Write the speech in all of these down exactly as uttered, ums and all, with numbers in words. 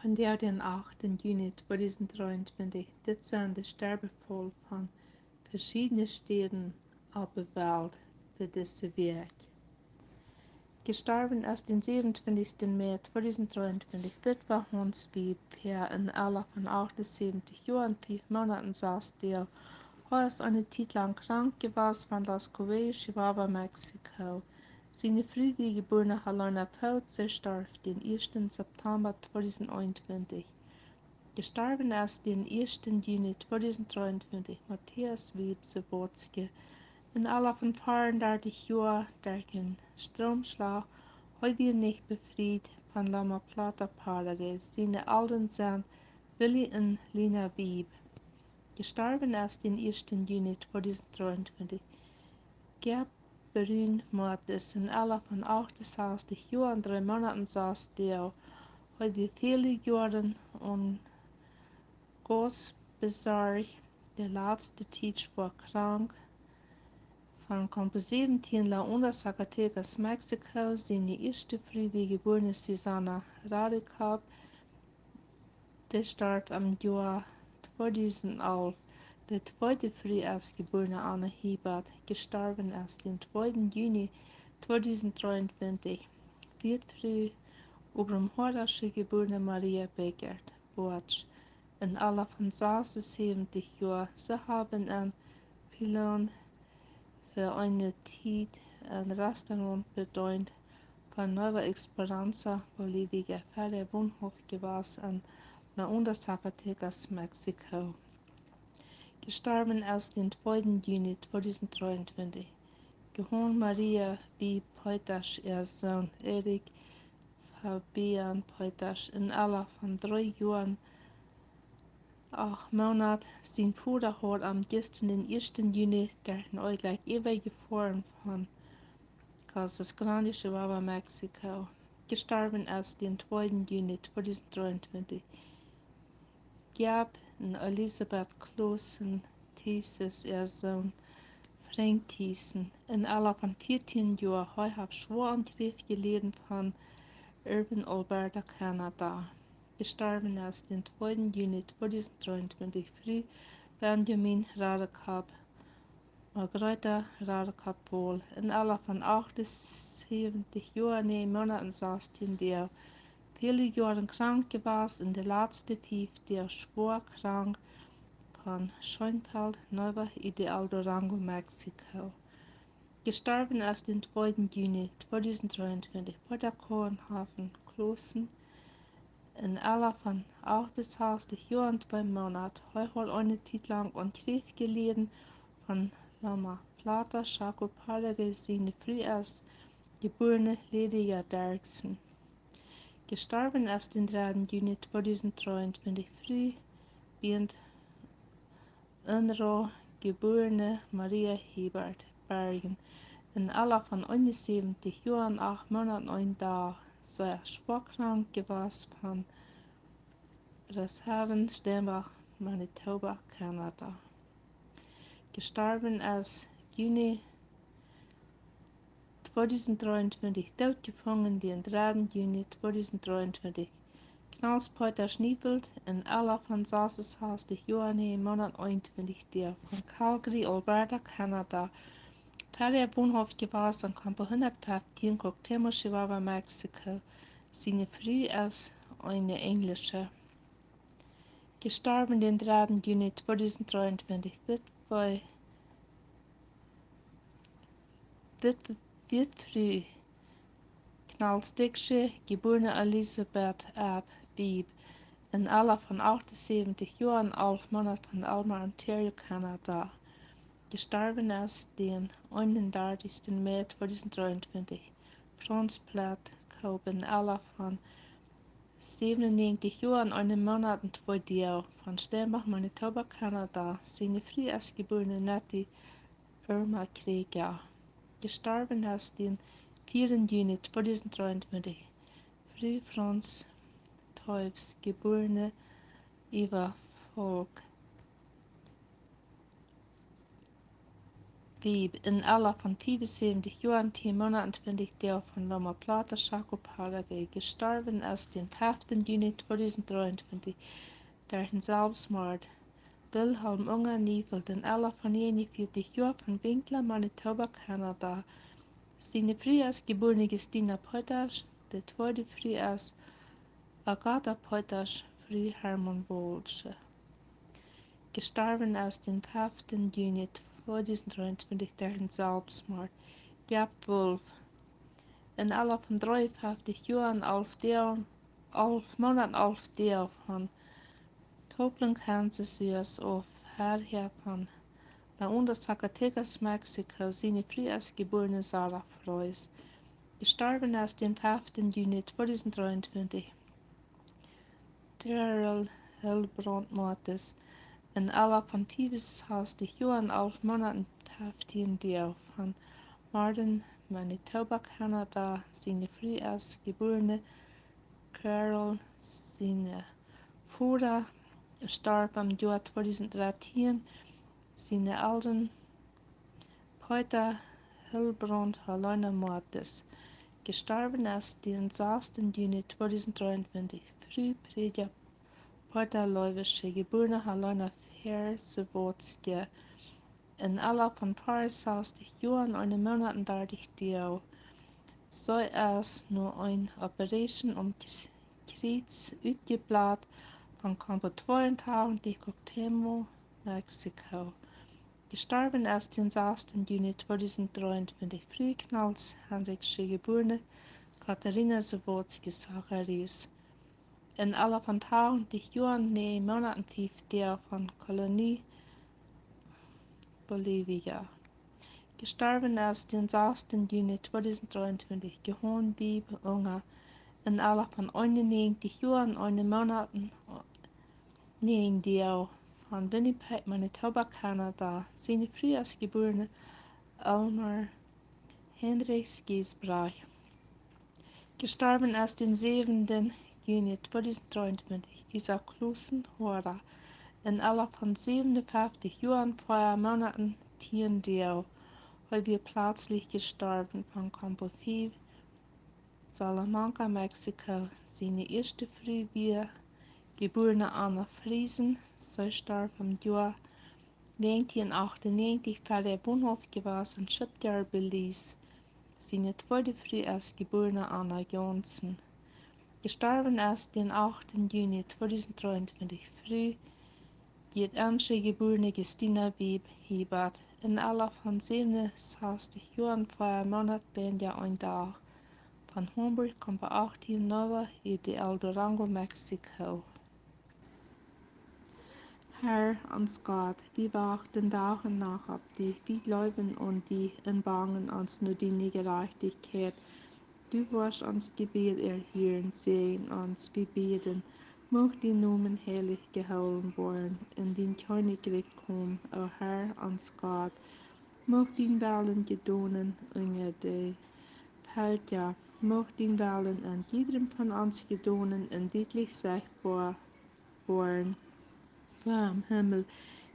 Vondoag dän achten Juni tweedusent dreeuntwintich. Dit sent de Sterwefäll von veschiedne Städen opp de Welt fa dise Wäakj. Jestorwen es dän säwenuntwintichsten März tweedusent dreeuntwintich Witwa Hans Wiebe, en Ella von achtunsäwentich Joa un fief Moonaten un sas Doag. Hee es eene Tiet lang krank jewast von Las Cruces, Chihuahua, Mexiko. Siene Fru, de jebuarne Helena Vogt, see storf dän ieeschten September tweedusent eenuntwintich. Jestorwen es dän ieeschten Juni tweedusent dreeuntwintich Matthias Wiebe Sawatzky, en Ella von veeaundartich Joa, derch eenen Stroomschlach. Hee wia nich befriet von Loma Plata Parque. Siene Elren sent Willy un Lina Wiebe. Jestorwen es dän ieeschten Juni tweedusent dreeuntwintich Gerd Brun Mottes, en Ella von achtunsäwentich Joa un dree Moonaten un sas Doag. Hee wia väle Joaren aun Gas besorcht, de latste Tiet schwoa krank. Von Campo säwentieen, La Honda, Zacatecas, Mexiko. Siene ieeschte Fru, de jebuarne Susana Radekap, dee storf em Joa tweedusent alf. De tweede Fru es jebuarne Anna Hiebert. Jestorwen es dän tweeden Juni tweedusent dreeuntwintich Witwa Obramhorische jebuarne Maria Beckert Borch, en Ella von sasunsebentich Joa. See haben en Pilon fa eene Tiet een Restaurant bedeent. Von Nueva Esperanza, Bolivia, ver äa Wonhauft jewast en La Honda, Zacatecas, Mexiko. Jestorwen es dän tweeden Juni tweedusent dreeuntwintich Johann Maria Wiebe Peetasch äa Sän Erich Fabian Peetasch, en Ella von dree Joa un acht Moonat. Sien Voda haud am jistren, dän ieeschten Juni, derch een Onjlekj äwajefoaren von Casas Grandes, Chihuahua, Mexiko. Jestorwen es dän tweeden Juni tweedusent dreeuntwintich Gerd un Elisabeth Clausen Thiessen äa Sän Frank Thiessen, en Ella von vieetieen Joa. Hee haft schwoa aun Kjräft jeläden von Irvine, Alberta, Kanada. Jestorwen es dän tweeden Juni tweedusent dreeuntwintich Fru Benjamin Radekap, Margareta Radekap Wohl, en Ella von achtunsäwentich Joa, näajen Moonaten un sastieen Doag. Väle Joaren krank jewast, en de latste fief Doag schwoa krank von Schoenfeld, Nuevo Ideal, Durango, Mexiko. Jestorwen es dän tweeden Juni tweedusent dreeuntwintich Peter Kohenhafen Clausen, en Ella von achtunsäwentich Joa un twee Moonat. Hee haud eene Tiet lang aun Kjräft jeläden von Loma Plata, Chaco, Paraguay. Siene Fru es jebuarne Lydia Derksen. Jestorwen es dän dredden Juni tweedusent dreeuntwintich Fru Bernd Unruh, jebuarne Maria Hiebert Bergen, en Ella von eenunsäwentich Joa un acht Moonat un een Dach. See es schwoa krank jewast von Resthaven, Steinbach, Manitoba, Kanada. Jestorwen es Juni tweedusent dreeuntwintich, dootjefungen dän dredden Juni tweedusent dreeuntwintich Knaus Peter Schniefeld, en Ella von sasunsäwentich Joa, näajen Moonat un eenuntwintich Doag, von Calgary, Alberta, Kanada. Ver äa Wonhauft jewast aun Campo hundatfeftieen, Cuauhtémoc, Chihuahua, Mexiko. Siene Fru es eene Englische. Jestorwen dän dredden Juni tweedusent dreeuntwintich Witwe, Witwe, Witfru Knaus Dicksche, jebuarne Elisabeth Abb Wiebe, en Ella von achtunsäwentich Joa un alf Moonat, von Aylmer, Ontario, Kanada. Jestorwen es dän eenundartichsten März tweedusent dreeuntwintich Franz Platt Koop, en Ella von säwenunnäajentich Joa un eenen Moonat un twee Doag, von Steinbach, Manitoba, Kanada. Siene Fru es jebuarne Nettie Irma Krieger. Jestorwen es dän vieeden Juni tweedusent dreeuntwintich Fru Franz Teufts, jebuarne Eva Falk, Wieb, em Ella von fiefunsäwentich Joa, tieen Moonat un twintich Doag, von Loma Plata, Chaco, Paraguay. Jestorwen es dän feften Juni tweedusent dreeuntwintich derch een Selfstmoat. Wilhelm Unger Neufeld, em Ella von eenunvieetich Joa, von Winkler, Manitoba, Kanada. Siene Fru es jebuarne Justina Peutasch, de tweede Fru es Agatha Peutasch, Fru Hermann Walsche. Jestorwen es dän feften Juni tweedusent dreeuntwintich derch een Selfstmoat. Gerd Wolf, em Ella von dreeunfeftich Joa un alf Doag, alf Moonat un alf Doag, von Copeland, Kansas, U S A, Herr von La Honda, Zacatecas, Mexiko. Siene Fru es jebuarne Sarah Freus. Jestorwen es dän feften Juni tweedusent dreeuntwintich Daryl Hilbrand Mortis, em Ella von fiefunsastich Joa un alf Moonat un feftieen Doag, von Marden, Manitoba, Kanada. Siene Fru es jebuarne Carol. Sien Voda storf em Joa tweedusent dartieen. Siene Elren: Peter Hilbrand, Helena Mortis. Jestorwen es dän sasten Juni tweedusent dreeuntwintich Fru Prädja Peter Lewis, jebuarne Helena Versewotzke, em Ella von veerunsastich Joa un een Moonat un dartich Doag. See es no eene Operation aum Kj-, Kjriez utjeblat von Campo tweeuntachentich, Cuauhtémoc, Mexiko. Jestorwen es dän sasten Juni tweedusent dreeuntwintich Fru Knauls Henrichs, jebuarne Katharina Sawatzki Zacharias, em Ella von tachentich Joa un näajen Moonat un fief Doag, von Colonia, Bolivia. Jestorwen es dän sasten Juni tweedusent dreeuntwintich Johann Wiebe Unger, em Ella von eenunnäajentich Joa un een Moonat un näajen Doag, von Winnipeg, Manitoba, Kanada. Siene Fru es jebuarne Elmar Hinrichs Giesbrecht. Jestorwen es dän säwenden Juni tweedusent dreeuntwintich Isaak Clausen Hora, em Ella von säwenunnfeftich Joa un vea Moonat un tieen Doag. Hee wia plazlich jestorwen von Campo Five, Salamanca, Mexiko. Siene ieeschte Fru wia jebuarne Anna Friesen. See storf em Joa näajentieen achtunnäajentich, ver äa Wonhauft jewast en Shipyard, Belize. Siene tweede Fru es jebuarne Anna Janssen. Jestorwen es dän achten Juni tweedusent dreeuntwintich Fru Giet Ensche, jebuarne Justina Wiebe Hiebert, em Ella von säwenunsastich Joa un vea Moonat, benda een Dach, von Hamburg, Campo achtunnäajentich, Nova Ideal, Durango, Mexiko. Herr, ons Gott, wie wachten Dach un Nacht opp die. Wie jleewen aun die un bangen ons no diene Jerajchtichkjeit. Du woascht ons Jebäd erhieren, säajen ons, wie bäden. Mucht dien Nomen heilich jehoolen woaren un dien Kjennichrikj komen, o Herr, ons Gott. Mucht dien Wellen jedonen unja de Velkja. Mucht dien Wellen aun jiedrem von ons jedonen un dietlich sechtboa woaren. Vom Himmel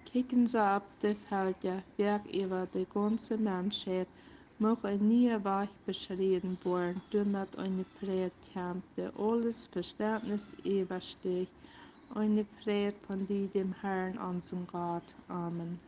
kjikjen see opp de Velkja, wäa äwa de gaunze Menschheit. Mucht een niea Wajch beschräden woaren, doamet eene Freid kjemt, dee aules Vestentnis äwastijcht, eene Freid von die, däm Herrn, onsen Gott. Amen.